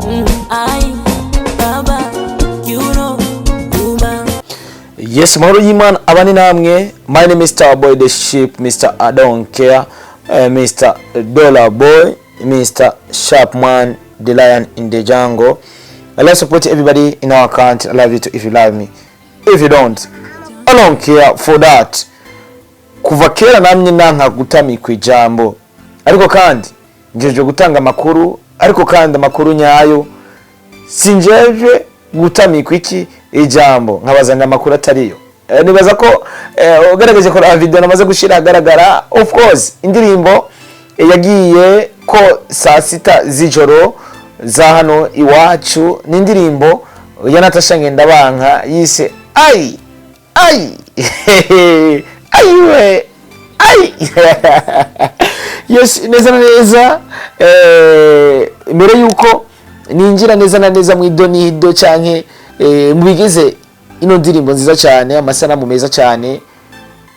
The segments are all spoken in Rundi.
Ai, baba, you know, Uba. Yes, mahoro y'Imana abani namwe. My name is Star Boy the Ship, Mr. I don't care, Mr. Dollar Boy, Mr. Sharpman, the lion in the jungle. I love support everybody in our country. I love you too if you love me. If you don't, I don't care for that. Kuva kera namye nanka gutamikwa ijambo, ariko kandi njeje gutanga amakuru, ariko kandi amakuru nyayo. Sinjeje gutamikwa iki ijambo nkabazanira amakuru atariyo. Nibaza ko ugaragaje ko video namaze gushira ahagaragara. Of course, indirimbo yagiye ko saa 6 z'ijoro za hano iwacu ni indirimbo ya Natasha Ngendabanka yise "Ai Ai Ayiwe Ai". Yes, neza na neza, mbere yuko ninjira neza na neza mu idonido canke mu bigize ino ndirimbo nziza cyane, amasanamu meza cyane,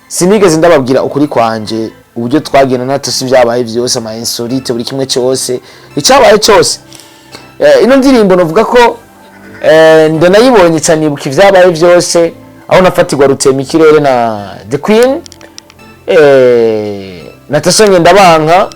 sinigeze ndababwira ukuri kwanje, uburyo twagenda natasi, byabaye byose, ama insolite, buri kimwe cyose, icyabaye cyose. Ino ndirimbo novuga ko ndanayibonye cyane, ibuka ibyabaye byose, aho nafatirwa rutema ikirere na The Queen, Natasha Ngendabanka,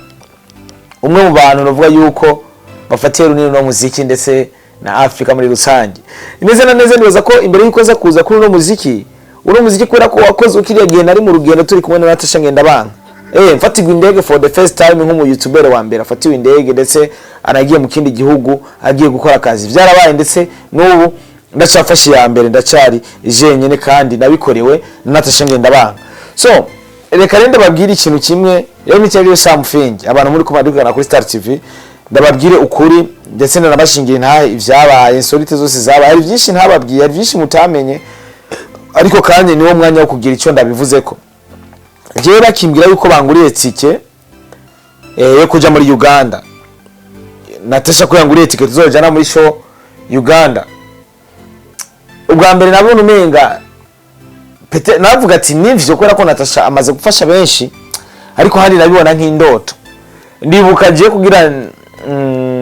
umwe mu bantu navuga yuko bafatiye runini no muziki ndetse na Afrika muri rusange. Neza na neza, nibaza ko imbere yuko aza kuza kuri uno muziki, uno muziki kubera ko wakoze ukiriya gihe nari mu rugendo turi kumwe na Natasha Ngendabanka, mfatirwa indege for the first time nk'umu YouTuber wa mbere afatiwe indege, ndetse anagiye mu kindi gihugu agiye gukora akazi. Byarabaye, ndetse n'ubu ndacyafashe iya mbere, ndacyari jenyine, kandi nabikorewe na Natasha Ngendabanka. So reka rero ndababwire ikintu kimwe rero, ni cyari something abantu muri kumadukana kuri Star TV. Ndababwire ukuri, ndetse ndanabashingira intahe ibyabaye, insolite zose zabaye. Hari byinshi ntababwiye, hari byinshi mutamenye, ariko kandi niwo mwanya wo kugira icyo ndabivuze ko jewe bakimbwira yuko banguriye tike yo kuja muri Uganda, Natasha ko yanguriye tike tuzojana muri show Uganda. Ubwa mbere nabona umenga pete, navuga ati nivyo, kubera ko Natasha amaze gufasha benshi, ariko handi nabibona nk'indoto. Ndibuka je kugira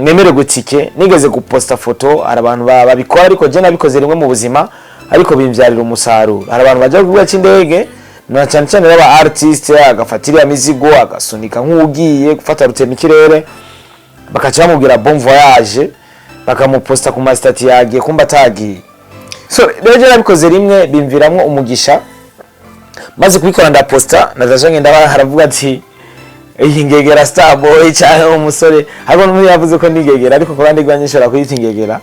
nemererwe tike, nigeze guposta foto. Hari abantu babikora, ariko je nabikoze rimwe mu buzima, ariko bimbyarira umusaruro. Hari abantu bajya ku kibuga cy'indege, na cyane cyane baba artiste, agafata iriya mizigo, agasunika nk'ugiye gufata rutema ikirere, bakaca bamubwira "bon voyage", bakamuposta ku ma status yagiye, kumba atagiye. So rero je nabikoze rimwe, bimviramwo umugisha. Maze kubikora ndaposta, Natasha ngenda haravuga ati iyi ngegera Star Boy cyangwa umusore. Ariko n'umuntu yavuze ko nigegera, ariko ku ruhande rwanjye nshobora kuyita ingegera.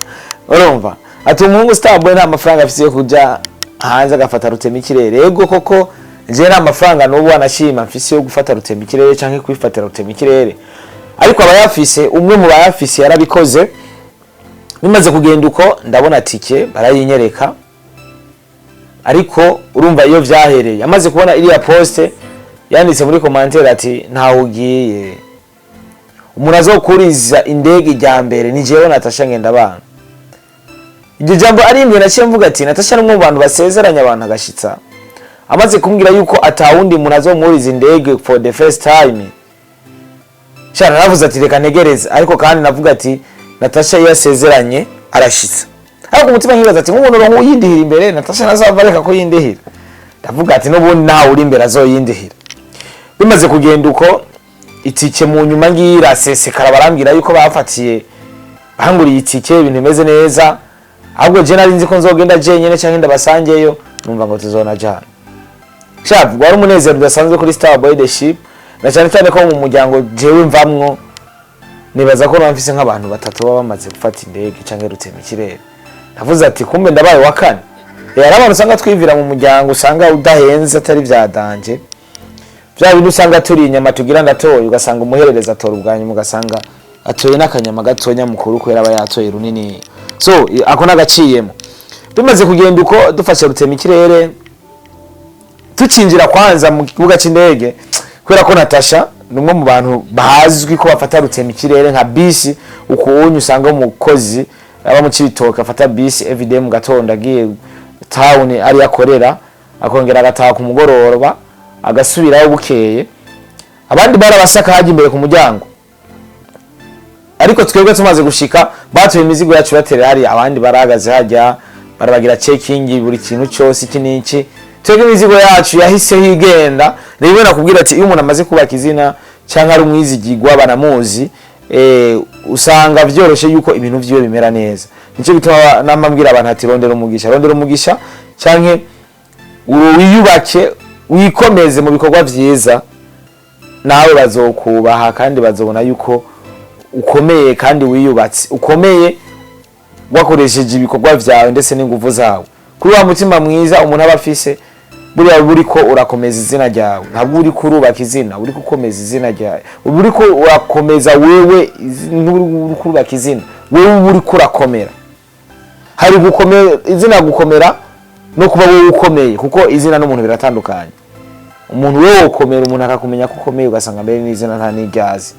Urumva ati umuhungu Star Boy nta mafaranga afise yo kuja hanze agafata rutema ikirere. Yego koko, je nta mafaranga n'ubu anashima mfise yo gufata rutema ikirere canke kwifatira rutema ikirere, ariko abayafise, umwe mu bayafise yarabikoze. Bimaze kugenda uko, ndabona tike barayinyereka, ariko urumva iyo vyahereye, amaze kubona iriya poste, yanditse muri commentaire ati "Ntawe ugiye, umuntu azokuriza indege rya mbere ni jewe Natasha Ngendabanka". Iryo jambo arimbye, naciye mvuga ati Natasha ni umwe mu bantu basezeranya abantu agashitsa. Amaze kumbwira yuko atawundi muntu azomuriza indege for the first time, sha naravuze ati reka ntegereze. Ariko kandi navuga ati Natasha iyo asezeranye arashitsa, ariko umutima nkibaza ati nk'umuntu uronka uyindihira imbere, Natasha nazava reka ko yindihira. Ndavuga ati n'ubundi ntawe uri imbere azoyindihira. Bimaze kugenda uko, itike mu nyuma ngiyi irasesekara, barambwira yuko bafatiye, banguriye itike, ibintu bimeze neza. Ahubwo je nari nzi ko nzogenda jenyene canke ndabasangeyo, numva ngo tuzonajana. Sha wari umunezero udasanzwe kuri Star Boy the Ship, na cyane cyane ko mu muryango jewe mvamwo, nibaza ko mfise nk'abantu batatu baba bamaze gufata indege canke rutema ikirere. Navuze ati kumbe ndabaye wa kane. Hari abantu usanga twivira mu muryango, usanga udahenze, atari vya danger, bya bindi usanga turi inyama tugira ndatoye, ugasanga umuherereza atora ubwa nyuma, ugasanga atoye n'akanyama gatonya mukuru kubera aba yatoye runini. So ako nagaciyemo. Bimaze kugenda uko, dufashe rutema ikirere, tucinjira kwanza mu kibuga c'indege, kubera ko Natasha ni umwe mu bantu bazwi ko bafata rutema ikirere nka bisi ukunyu, usanga umukozi aba mu Cibitoke afata bisi everyday mu gatondo agiye town ari akorera, akongera agataha ku mugoroba, agasubirayo bukeye. Abandi barabasaka hajya imbere ku muryango. Ariko twebwe tumaze gushika, batuye imizigo yacu baterera hariya, abandi barahagaze hajya barabagira checking, buri kintu cyose, iki n'iki. Twebwe imizigo yacu yahise igenda. Rero nakubwira ati iyo umuntu amaze kubaka izina cyangwa ari umwizigirwa, banamuzi, usanga vyoroshe yuko ibintu vyiwe bimera neza. Nico gituma namambwira abantu ati rondera umugisha, rondera umugisha, canke wiyubake, wikomeze mu bikorwa vyiza, nawe bazokubaha kandi bazobona yuko ukomeye kandi wiyubatse, ukomeye wakoresheje ibikorwa vyawe ndetse n'inguvu zawe. Kuri wa mutima mwiza umuntu aba afise, buriya buriko urakomeza izina ryawe. Ntabwo uriko urubaka izina, uriko ukomeza izina ryawe, uba uriko urakomeza wewe, uriko urubaka izina wewe, uba uriko urakomera. Hari gukomera izina, gukomera no kuba wowe ukomeye, kuko izina n'umuntu biratandukanye. Umuntu wewe ukomera, umuntu akakumenya ko ukomeye, ugasanga mbere n'izina nta n'iryazi.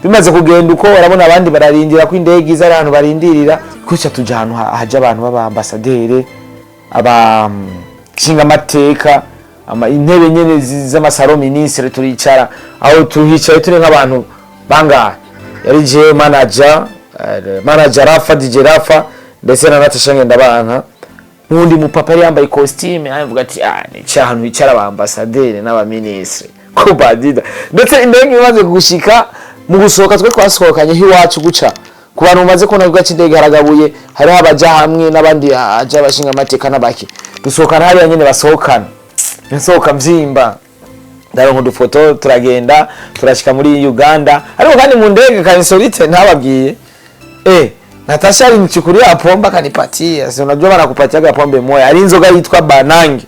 Bimaze kugenda uko, urabona abandi bararindira ko indege iza, ari ahantu barindirira kwica. Tuja ahantu haja abantu b'aba ambassadeur, aba nshingamateka, intebe nyene z'ama salon ministre. Turicara aho, tuhicaye turi nk'abantu bangahe? Yari je, manager, manager Rafa, DJ Rafa, ndetse na Natasha Ngendabanka n'undi mupapa yari yambaye costume. Avuga ati: "Ah, ni cyahantu hicara aba ambassadeur n'aba ministre ko badida." Ndetse indege imaze gushika, mu gusohoka twe twasohokanye iwacu guca ku bantu bamaze kubona ikibuga cy'indege haragabuye, hariho abaja hamwe n'abandi aja abashinga amateka n'abaki. Dusohokana hariya nyene basohokana, nsohoka mvyimba, ndaronka udufoto. Turagenda, turashika muri Uganda. Ariko kandi mu ndege ka insolite ntababwiye, Natasha alinichukulia pombe akanipatia. Si unajua wanakupatiaga pombe moja. Ari inzoga yitwa Banange.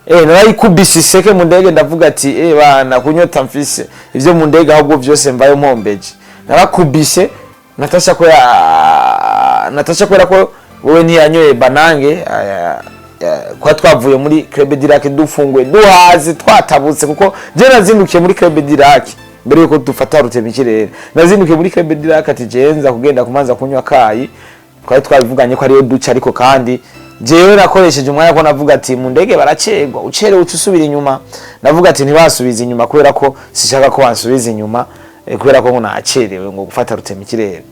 Narayikubise iseke mu ndege, ndavuga ati: "Bana, kunyota mfise ivyo mu ndege, ahubwo vyose mvayo mpombeje." Narakubise. Natasha ko ya Natasha, kubera ko wewe ntiyanyoye Banange, kwa twavuye muri Club du Lac dufunguye, duhaze, twatabutse, kuko je nazindukiye muri Club du Lac mbere yuko dufata rutemikirere. Nazindukiye muri Club du Lac ati jenza kugenda kumanza kunywa kayi, twari twabivuganye ko ariyo duca. Ariko kandi jewe nakoresheje umwanya ko navuga ati mu ndege baracegwa, ucerewe uca usubira inyuma. Navuga ati ntibasubiza inyuma, kubera ko sishaka ko bansubiza inyuma, kubera ko ngo nacerewe ngo gufata rutemikirere.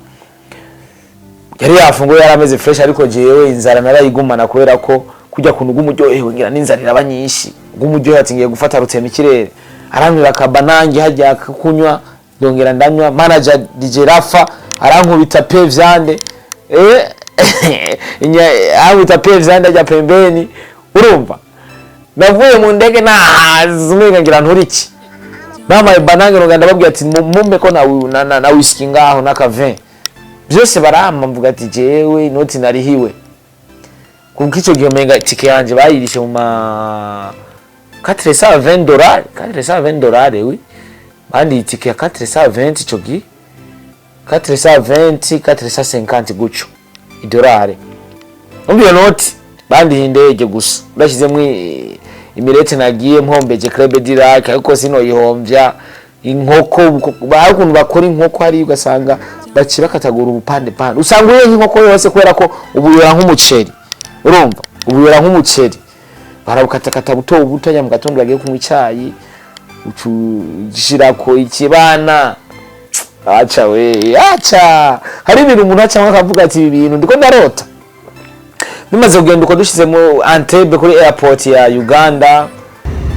Yari yafunguye, yari ameze fresh, ariko jewe inzara narayigumana, kubera ko kujya kuntu gumuryohewe ngira n'inzara iraba nyinshi. Gumuryohe ati ngiye gufata rutemikirere, arambwira akabanange hajya kunywa, ndongera ndanywa. Manager DJ Rafa arankubita pe vyande, arankubita pe vyande ajya pembeni. Urumva navuye mu ndege nahaze, umenga ngira nturiki. Bamaye Banange, nongera ndababwira ati mumpe ko na whisky ngaho n'aka vin, byose barampa. Mvuga ati jewe inoti narihiwe, kuko icyo gihe umenga tike yanje bayirishe mu ma 420 dollars, 420 dollars, oui. Bandi itike ya 420 ico gihe, 420, 450 guco idolari. Umva iyo noti bandiha indege gusa, urashyizemo imirete nagiye mpombeje Club du Lac, ariko sinoyihomvya. Inkoko hari ukuntu bakora inkoko hariya, ugasanga baci bakatagura ubupande pande, usanga uriye nk'inkoko yose, kubera ko ubuyora nk'umuceri. Urumva ubuyora nk'umuceri, barabukatakata buto buto. Mu gatondo bagiye kunywa icyayi, ucishirako ikibana. Aca we, aca hari ibintu umuntu acamwe akavuga ati ibi bintu ndiko ndarota. Bimaze kugenda uko, dushize mu Entebbe kuri airport ya Uganda,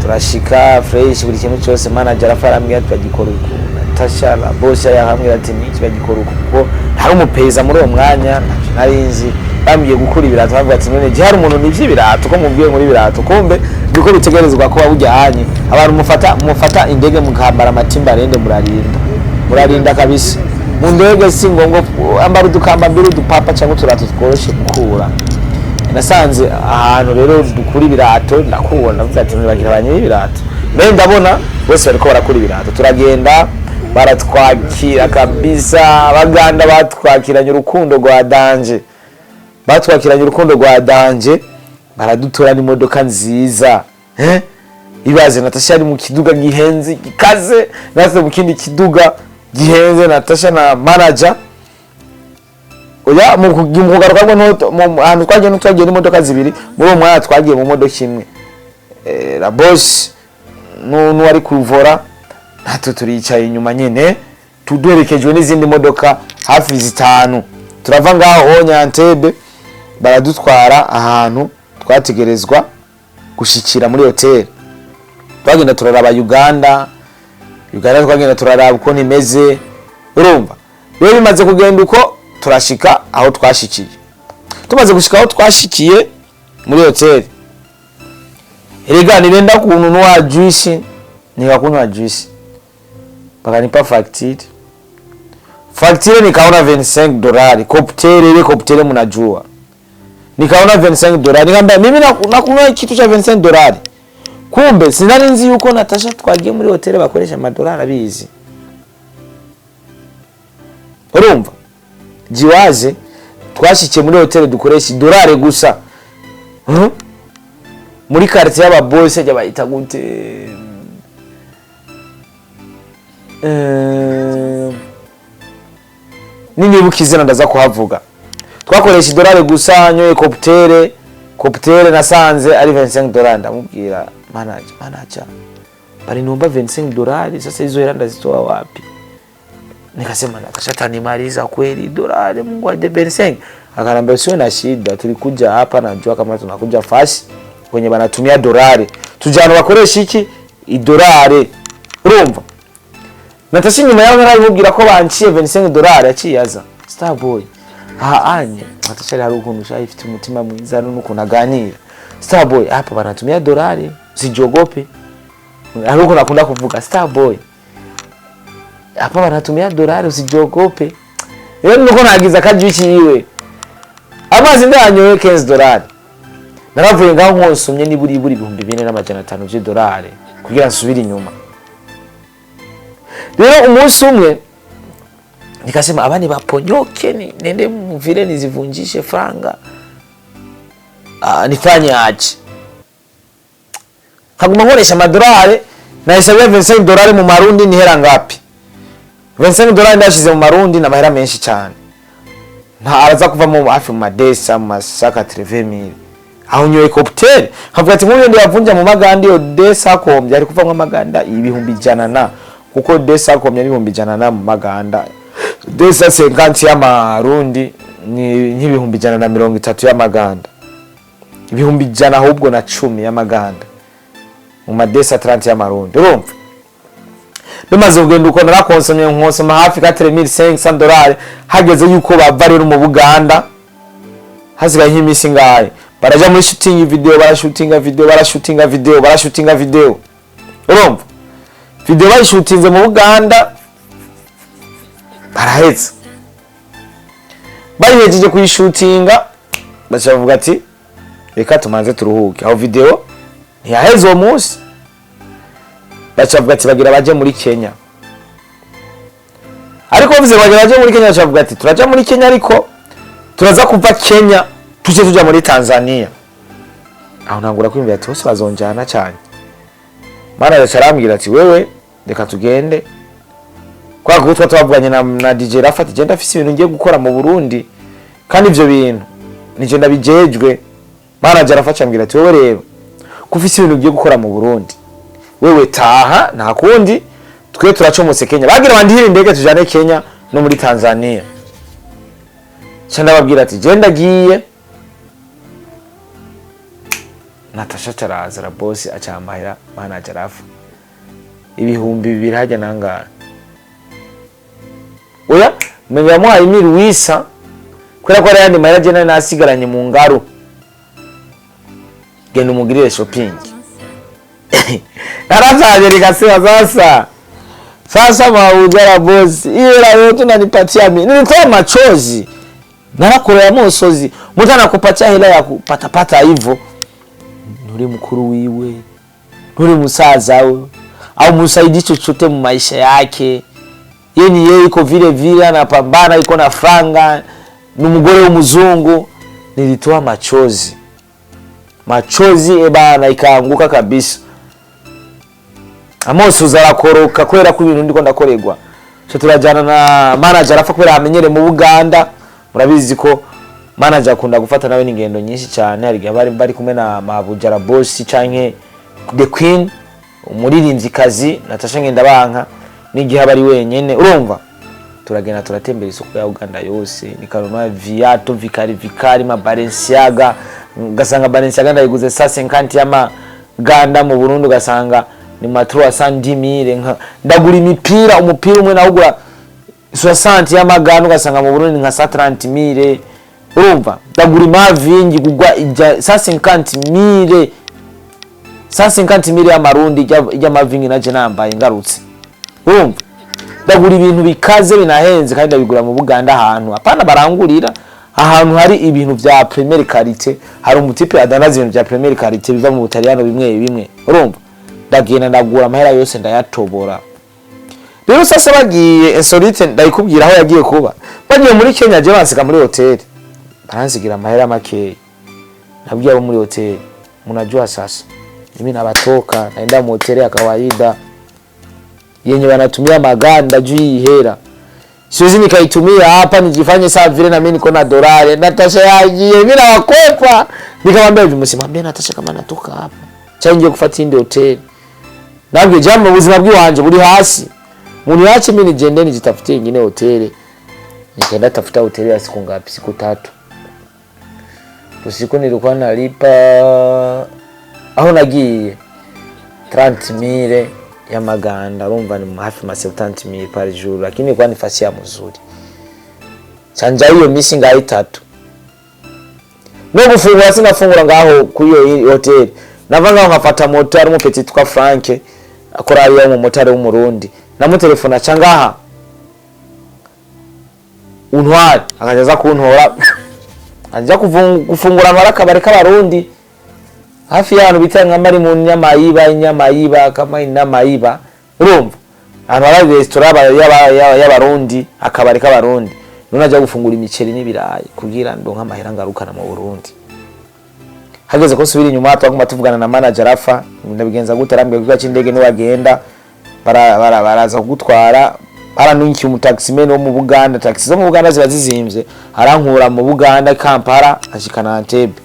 turashika fresh, buri kintu cyose. Manager afa arambwira ati bagikora uku. Natasha la boss yarambwira ati niki, bagikora uku, kuko ntari umupeza muri uwo mwanya, ntavyo nari nzi. Bambwiye gukura ibirato, bavuga ati none je hari umuntu nivye ibirato ko mubwiye muri ibirato? Kumbe niko bitegerezwa kuba bujyanye. Abantu mufata indege mukambara ama Timberland, murarinda, murarinda kabisa. Mu ndege si ngombwa ambara udukamba mbiri, udupapa cyangwa uturato tworoshe gukura. Nasanze ahantu rero dukura ibirato, ndakubona, ndavuga ati ntibagira ba nyiri ibirato mbere, ndabona bose bariko barakura ibirato. Turagenda, baratwakira kabisa. Abaganda batwakiranye urukundo rwa danger, batwakiranye urukundo rwa danger, baradutora n'imodoka nziza. Ibaze Natasha ari mu kiduga gihenze gikaze, natwe mu kindi kiduga gihenze, Natasha na manager. Oya, mu kugaruka bwo ahantu twagiye ntitwagiye n'imodoka zibiri. Muri uwo mwanya twagiye mu modoka imwe, la boss n'uwari kuvora, natwe turicaye inyuma nyene. Tuduherekejwe n'izindi modoka hafi zitanu, turava ngaho Nyantebe, baradutwara ahantu twategerezwa gushikira muri hoteli. Twagenda turaraba Uganda, Uganda twagenda turaraba uko imeze. Urumva rero, bimaze kugenda uko, turashika aho twashikiye. Tumaze gushika aho twashikiye muri hoteli, erega nilienda kununua juisi, nikakunywa juisi, bakanipa facture. Facture nikaona 25 dolari cocktail. Ile cocktail mnajua, nikaona 25 dolari, nikamwambia mimi nakunywa kitu cha 25 dolari. Kumbe sinari nzi yuko Natasha twagiye muri hoteli bakoresha amadolari abizi. Urumva jiwaze, twashikiye muri hoteli dukoresha idolari gusa. Muri quartier y'ababose jya bayita gute? Ninibuka izina ndaza kuhavuga. Twakoresha idolari gusa. Nyoye cocktail, cocktail nasanze ari 25 dolari. Ndamubwira manager: "Manager, baliniomba 25 dolari, sasa hizo hela ndazitoa wapi?" Nikasema Natasha atanimaliza kweli, dolari, Mungu aje, 25. Akanambia usiwe na shida, tulikuja hapa, najua kama tunakuja fasi kwenye banatumia dolari, tujana bakoresha iki idolari. Urumva Natasha inyuma yaho narabimubwira ko banciye 25 dolari, aciye aza: "Starboy, aha anye." Natasha hari ukuntu ushaye ifite umutima mwiza n'ukuntu aganira. "Starboy, hapa banatumia dolari, usijogope." Hari ukuntu akunda kuvuga: "Starboy, hapa banatumia dolari, usijogope." Rero nuko nagize akajuice yiwe, amazi ndayanyoye 15 dolari. Naravuye ngaho nkonsumye niburi buri 4500 vy'idolari kugira nsubire inyuma. Rero umunsi umwe nikasema abani baponyoke, nende mvile nizivunjishe franga. Nifanye aje? Nkaguma nkoresha amadolari, nahesabia 25 dolari mu Marundi ni hera ngapi? 25 dolari ndashize mu Marundi na mahera menshi cyane, nta araza kuvamo hafi mu madesa mu masaka 30000. Aho nyoye cocktail, nkavuga ati nk'uyu ndiyavunja mu maganda, iyo desa kombya ari kuvamwo amaganda 100,000 na kuko desa kombya 100,000 na mu maganda 250 y'Amarundi ni nk'130,000 y'amaganda, 100,000 ahubwo na 10 y'amaganda mu madesa 30 y'Amarundi. Urumva bimaze kugenda uko, narakonsomye, nkonsoma hafi 4500 dolari. Hageze yuko bava rero mu Buganda, hasigaye nk'iminsi ngahe, baraja muri shooting video, barashutinga video, barashutinga video, barashutinga video. Urumva video bayishutinze mu Buganda, baraheza, bayihejeje kuyishutinga, baca bavuga ati reka tumanze turuhuke. Aho video ntiyaheze uwo munsi, baca bavuga ati bagira baje muri Kenya. Ariko bavuze bagira baje muri Kenya, baca bavuga ati turaja muri Kenya, ariko turaza kuva Kenya tuje tuja muri Tanzania. Aho ntangura kwiyumvira ati bose bazonjana cyane. Mana yaca arambwira ati wewe reka tugende, kwa kuko twa twavuganye na DJ Rafat, je ndafise ibintu ngiye gukora mu Burundi kandi ivyo bintu nije ndabijejwe. Manager arafasha, ambwira ati wewe rero ko ufise ibintu ugiye gukora mu Burundi, wewe taha, nta kundi, twe turacomotse Kenya. Bagira bandihira indege tujane Kenya no muri Tanzania. Ca ndababwira ati je ndagiye. Natasha caraza ra boss acampahera manager arafa 2000 hajya nangahe. Oya, menya yamuhaye imiruwisa kubera ko hari ayandi mahera je nari nasigaranye mu ngaru: "Genda umugirire shopping." Naravyaje nikasema sasa sasa mawujara boss, hiyo hela yote unanipatia mimi? Nilitoa machozi, narakorera musozi, mtu anakupatia hela ya kupatapata hivyo, nturi mukuru wiwe, nturi musaza we au musaidii chochote mu maisha yake. Ye ni yeye, iko vile vile anapambana, iko na franga, ni umugore w'umuzungu. Nilitoa machozi, machozi ebana ikaanguka kabisa, amosozi arakoroka kubera ko ibintu ndiko ndakorerwa. So turajyana na manager apfa kubera amenyere mu Buganda. Murabizi ko manager akunda gufata nawe n'ingendo nyinshi cyane. Hari igihe bari kumwe na Mabujara Boss canke The Queen, umuririmvyikazi Natasha Ngendabanka, n'igihe aba ari wenyene. Urumva Turagenda, turatembera isoko ya Uganda yose, nikanunua viatu vikali vikali, ma Balenciaga. Ugasanga Balenciaga ndayiguze 150 y'amaganda, mu Burundi ugasanga ni ma 310 000. Ndagura imipira, umupira umwe nawugura 60 y'amaganda, ugasanga mu Burundi nka 130 000. Urumva, ndagura imavingi kugwa ija 150 000, 150 000 y'amarundi y'amavingi naje nambaye ngarutse. Urumva, ndagura ibintu bikaze binahenze, kandi ndabigura mu Buganda, ahantu hapana barangurira, ahantu hari ibintu vya première qualité. Hari umu type adandaza ibintu vya première qualité biva mu Butaliyano bimwe bimwe. Urumva, ndagenda ndagura, amahera yose ndayatobora. Rero sasa bagiye, insolite ndayikubwira aho yagiye kuba. Bagiye muri Kenya, je bansiga muri hoteli, baransigira amahera makeya. Nabwiye abo muri hoteli: "Mnajua sasa mimi nabatoka, naenda mu hoteli ya kawaida yenye wanatumia maganda juu hii hela siwezi nikaitumia hapa nijifanye saa vile na mimi niko na dolari." Natasha yagiye, mimi nawakwepa. Nikamwambia hivi: "Msimwambie Natasha kama natoka hapa cyangwa ngiye gufata indi hoteli." Nabwiye jambo, ubuzima bw'iwanje buri hasi, muniache mimi nijende nijitafutie ingine hoteli. Nikaenda tafuta hoteli ya siku ngapi? Siku 3. Usiku nilikuwa nalipa aho nagiye 30 mille y'amaganda, urumva ni hafi ma 70 mille par jour, lakini ilikuwa ni fasi ya mzuri. Chanja hiyo misi ngaho itatu no gufungura sinafungura ngaho kuri iyo hoteli. Nava ngaho nkafata moto, ari umupeti twa Frank akora hariya, umumotari w'Umurundi. Namutelefona ca ngaha untware, akaja aza kuntora, aja gufungura ahantu hari akabari k'Abarundi hafi y'ahantu bita nka mari mu Nyamayiba, Inyamayiba kama Inamayiba. Urumva, ahantu hari resitora y'Abarundi, akabari k'Abarundi. None aja gufungura imiceri n'ibirayi kugira ndonke amahera ngarukana mu Burundi. Hageze ko nsubira inyuma, twaguma tuvugana na manager Rafa: "Ndabigenza gute?" Arambwira: "Ku kibuga c'indege niwagenda baraza kugutwara." Baranunkiye umutaximan wo mu Buganda, taxi zo mu Buganda ziba zizimvye. Arankura mu Buganda Kampala, ashikana Entebbe.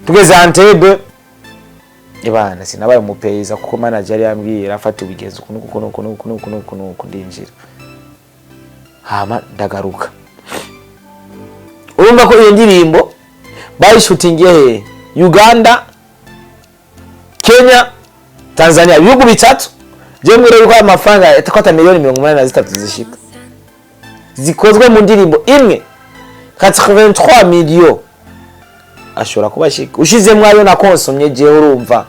Tugeze Entebbe, ibana sinabaye umupeza kuko manager yari yambwiye: "Rafata ubigenza uku nuku nuku nuku nuku nuku nuku." Ndinjira, hama ndagaruka. Urumva ko iyo ndirimbo bayishutingiye hehe? Uganda, Kenya, Tanzania, ibihugu bitatu. Je mbwira yuko aya mafaranga atakata miliyoni 83 zishika zikozwe mu ndirimbo imwe, 83 millions ashobora kuba ashika ushizemwo ayo nakonsomye jewe. Urumva,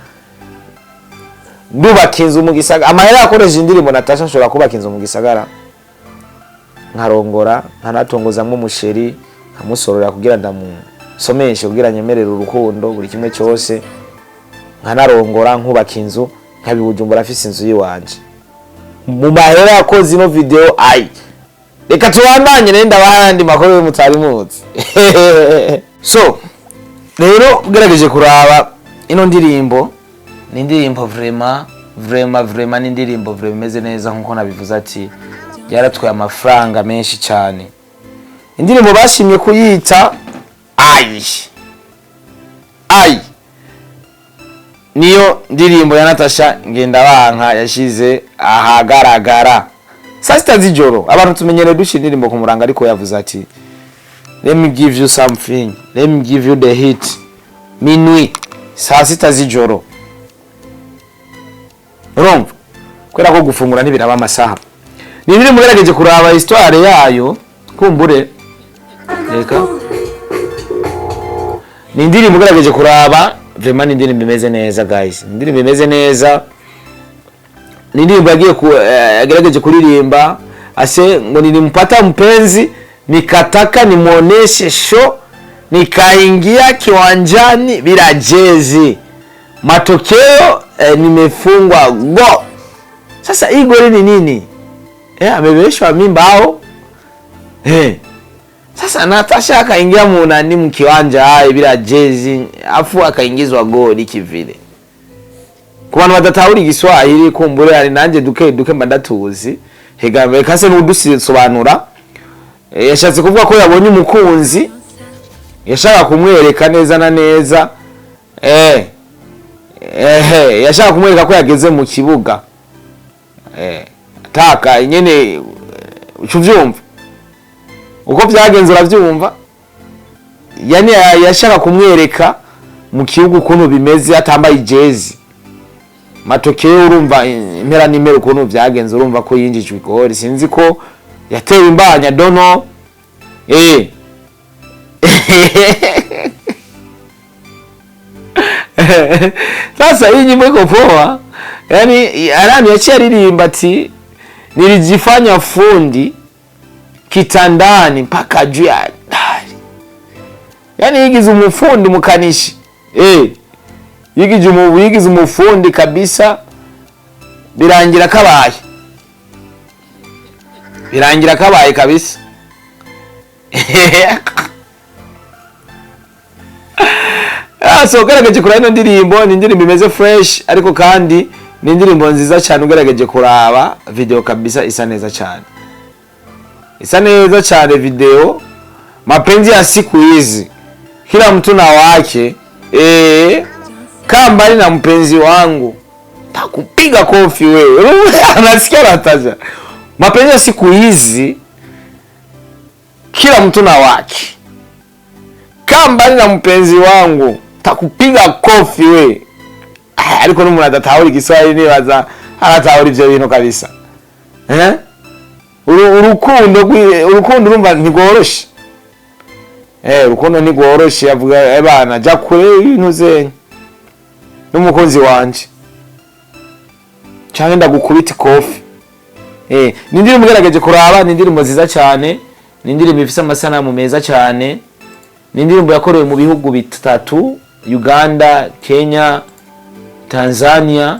ndubaka inzu mu gisagara. Amahera yakoresheje indirimbo Natasha, nshobora kubaka inzu mu gisagara, nkarongora, nkanatongozamwo umusheri, nkamusorora kugira ndamusomeshe, kugira nyemerere urukundo, buri kimwe cyose, nkanarongora, nkubaka inzu, nkabibujumbura, afise inzu yiwanje mu mahera yakoze ino video. Ayi, reka tubandanye rero, ndabaha ayandi makuru mutari muzi. So rero ugerageje kuraba ino ndirimbo, ni indirimbo vraiment, vraiment, vraiment, ni indirimbo vraiment imeze neza. Nkuko nabivuze ati yaratwaye amafaranga menshi cyane. Indirimbo bashimye kuyita Ayi Ayi, niyo ndirimbo ya Natasha Ngendabanka yashize ahagaragara saa 6 z'ijoro. Abantu tumenyereye dushyira indirimbo ku murango, ariko yavuze ati: "Let me give you something, let me give you the hit minuit, saa 6 z'ijoro." Urumva, kubera ko gufungura ntibiraba amasaha. Ni indirimbo ugerageje kuraba histoire yayo, kumbure reka, ni indirimbo ugerageje kuraba vraiment ni indirimbo imeze neza guys, ni indirimbo imeze neza. Ni indirimbo yagiye ku yagerageje kuririmba ase ngo: "Nilimpata mpenzi, nikataka nimuoneshe show, nikaingia kiwanjani bila jezi, matokeo nimefungwa go." Sasa hii goli ni nini? Amebebeshwa mimba au? Sasa Natasha akaingia mu nani, mu kiwanja hai bila jezi, afu akaingizwa goli kivile. Ku bantu badatahura Igiswahili, kumbure hari nanjye duke duke mba ndatuzi, hega reka se n'udusobanura. Yashatse kuvuga ko yabonye umukunzi, yashaka kumwereka neza na neza, yashaka kumwereka ko yageze mu kibuga, ataka nyene. Uca uvyumva uko byagenze, uravyumva. Yani yashaka kumwereka mu kibuga ukuntu bimeze atambaye ijezi. Matokeo urumva impera n'impera ukuntu vyagenze, urumva ko yinjijwe igori, sinzi ko yatewe imbanya dono. Sasa hii nyimbo iko poa, yani Arani yaciye aririmba ati nilijifanya fundi kitandani mpaka juu ya dari, yani yigize umufundi mukanishi, yigize umufundi kabisa, birangira kabaye, birangira kabaye kabisa. Ah, so ugerageje kuraba ino ndirimbo, ni indirimbo imeze fresh, ariko kandi ni indirimbo nziza cyane. Ugerageje kuraba video kabisa, isa neza cyane, isa neza cyane video. Mapenzi ya siku hizi kila mtu na wake. Kaa mbali na mpenzi wangu takupiga kofi wewe. Anasikia Natasha, mapenzi ya siku hizi kila mtu na wake, kaa mbali na mpenzi wangu takupiga kofi we. Ah, ariko n'umuntu adatahura igiswahili nibaza aratahura ivyo bintu kabisa, eh? Urukundo urukundo urumva ntigworoshe, urukundo ntigworoshe. Avuga bana ja kure y'ibintu zenyu n'umukunzi wanje canke ndagukubita ikofi. Ni indirimbo ugerageje kuraba, ni indirimbo nziza cyane, ni indirimbo ifise amasanamu meza cyane, ni indirimbo yakorewe mu bihugu bitatu: Uganda, Kenya, Tanzania.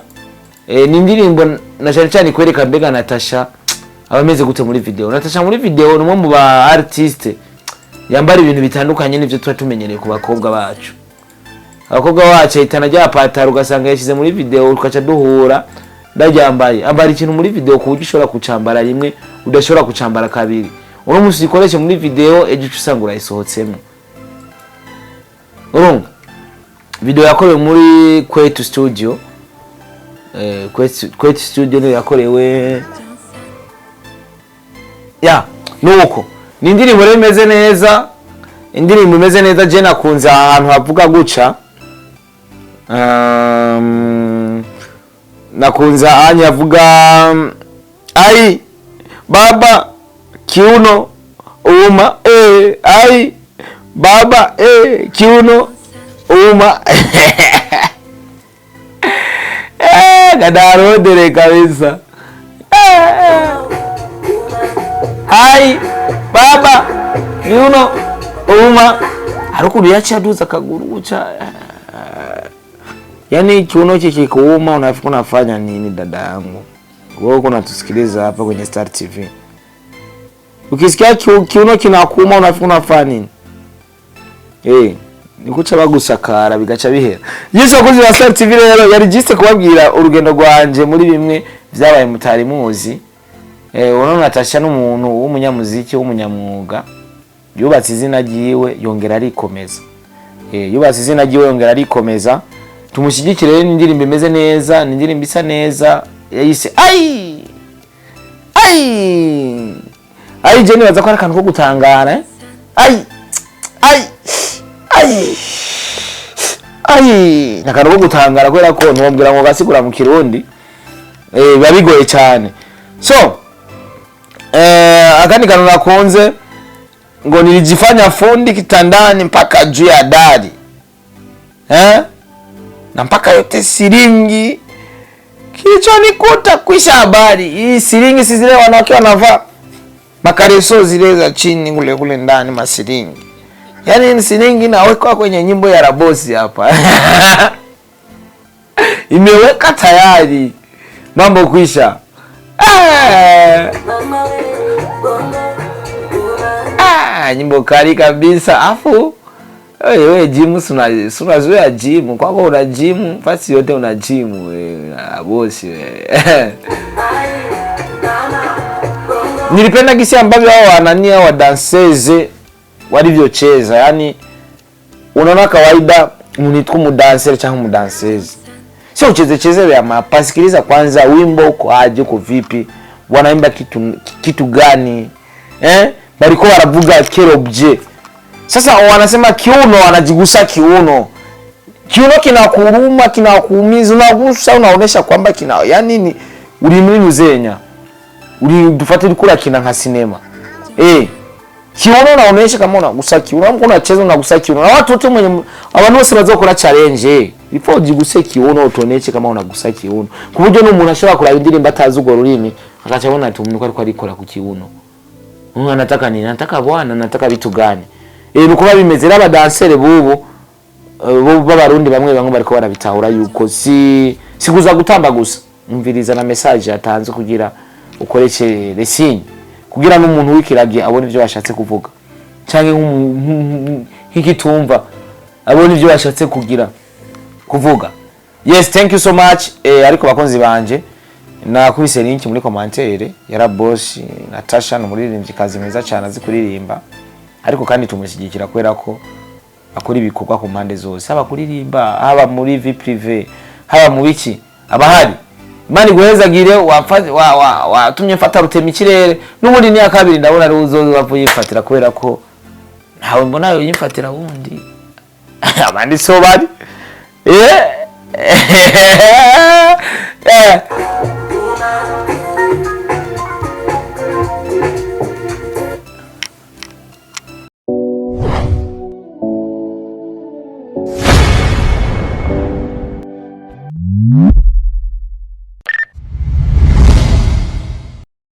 Ni indirimbo na cyane cyane ikwereka mbega Natasha aba ameze gute muri video. Natasha muri video ni umwe mu ba artiste yambara ibintu bitandukanye n'ivyo tuba tumenyereye ku bakobwa bacu. Abakobwa bacu ahitana rya pataro, ugasanga yashyize muri video, ukaca duhura ndaryambaye. Ambara ikintu muri video ku buryo ushobora kucambara rimwe, udashobora kucambara kabiri. Uno munsi uyikoreshe muri video, ejo uca usanga urayisohotsemo. Urumva video yakorewe muri Kwetu Studio, Kwetu Studio niyo yakorewe ya. Nuko ni indirimbo rero imeze neza, indirimbo imeze neza. Je nakunze ahantu havuga guca, nakunze ahantu yavuga ai baba kiuno uma, ai baba, kiuno uma, kadarodere kabisa. Hai baba kiuno uma, hari ukuntu yaciye aduza akaguru guca, yani kiuno kikikuuma unafika unafanya nini? Dada yangu, wewe uko unatusikiliza hapa kwenye Star TV, ukisikia kiuno kinakuuma unafika unafanya nini? Nikuca bagusakara bigaca bihera. Yesu, abakozi ba Star TV, rero yari juste kubabwira urugendo rwanje muri bimwe vyabaye mutari muzi. Uno Natasha n'umuntu w'umunyamuziki w'umunyamwuga, yubatse izina ryiwe yongera arikomeza. Yubatse izina ryiwe yongera arikomeza. Tumushyigikire rero, n'indirimbo imeze neza, ni indirimbo isa neza yayise ai ai ai. Je nibaza ko ari akantu ko gutangara, eh? Ai ai ai ai, ni akantu ko gutangara kubera ko ntiwabwira ngo gasigura mu Kirundi, biba bigoye cyane. So akandi kantu nakunze ngo nilijifanya fundi kitandani mpaka juu ya dari, eh? Na mpaka yote siringi kilichonikuta kwisha habari. Hii siringi si zile wanawake wanavaa makareso zile za chini kule kule ndani masiringi, yaani ni siringi inawekwa kwenye nyimbo ya Rabosi hapa imeweka tayari, mambo kwisha. Mama we, bongo, uma. Ah, nyimbo kali kabisa. Afu wewe gym unazoea gym kwako, una gym fasi yote, una gym wewe na bosi wewe. Ai, mama, bongo. Nilipenda gisi ambavyo hao wanania wa danseze walivyocheza, yani unaona kawaida mnitwa umudanseri cyangwa umudanseze, sio ucheze cheze vya mapa. Sikiliza kwanza wimbo uko aje, uko vipi. Wanaimba kitu gani, eh? Bariko baravuga quel objet? Sasa wanasema kiuno, wanajigusa kiuno. Kiuno kinakuruma, kinakuumiza, unagusa, unaonesha kwamba kina, yani ni uri muri nuzenya, uri dufate, uriko urakina nka sinema, eh, kiuno unaonesha kama unagusa kiuno, kama unacheza unagusa kiuno. Na watu wote mwenye, abantu bose bazokora challenge, ifo ujiguse kiuno, utuoneshe kama unagusa kiuno, ku buryo n'umuntu ashobora kuraba indirimbo atazi urwo rurimi, akaca abona ati umuntu ko ariko arikora ku kiuno. Umuntu anataka nini? Anataka bwana, anataka vitu gani? Eh, nuko bimeze rero. Abadansere bubu, bo b'Abarundi bamwe bamwe bariko barabitahura yuko si kuza gutamba gusa. Umviriza na message yatanze kugira ukoreshe les signes, kugira n'umuntu w'ikiragi abone ivyo bashatse kuvuga, canke nk'ikitumva abone ivyo bashatse kugira kuvuga. Yes, thank you so much. Eh, ariko bakunzi banje, nakubise link muri commentaire ya Boss Natasha. Ni umuririmvyikazi mwiza cyane, azi kuririmba, ariko kandi tumushyigikira kubera ko akora ibikorwa ku mpande zose, haba kuririmba, haba muri vie privée, haba mu biki, abahari. Imana iguhezagire. Watumye mfata rutema ikirere. N'ubundi ni kabiri, ndabona ari uzoza yifatira, kubera ko ntawe mbona yimfatira wundi, abandi so bari. Eh.